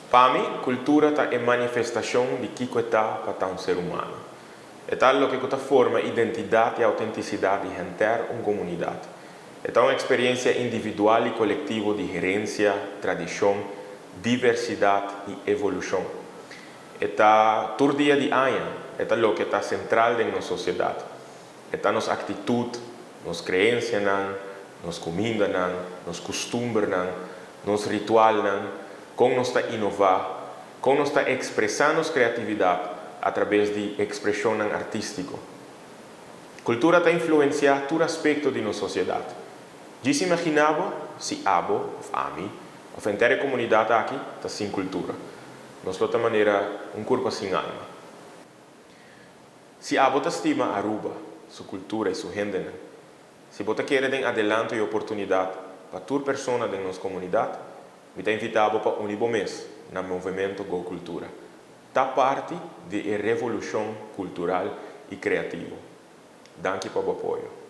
Pa mi, kultura ta e manifestashon di kiko ta pa ta un ser humano. E ta loke ta forma identidat i outentisidat di henter un komunidat. E ta un eksperensia individual i kolektivo di herensia, tradishon, diversidat i evolushon. E ta tur dia di aña, e ta loke ta sentral den nos sosiedat. E ta nos aktitut, nos kreensianan, nos kumindanan, nos kustumbernan, nos ritualnan, kon nos ta inová, kon nos ta ekspresá nos kreatividat atraves di ekspreshon artístiko. Kultura ta influensiá tur aspekto di nos sosiedat. Djis imaginá bo si abo, òf ami, òf henter komunidat aki, ta sin kultura. Nos ta manera un kurpa sin alma. Si abo ta stima Aruba, su kultura i su hendenan, si bo ta kere den adelanto i oportunidat pa tur persona den nos komunidat, mi ta invitá bo pa uni bo mes na movimento Go Cultura. Ta parti di e revolushon kultural i kreativo. Danki pa bo apoyo.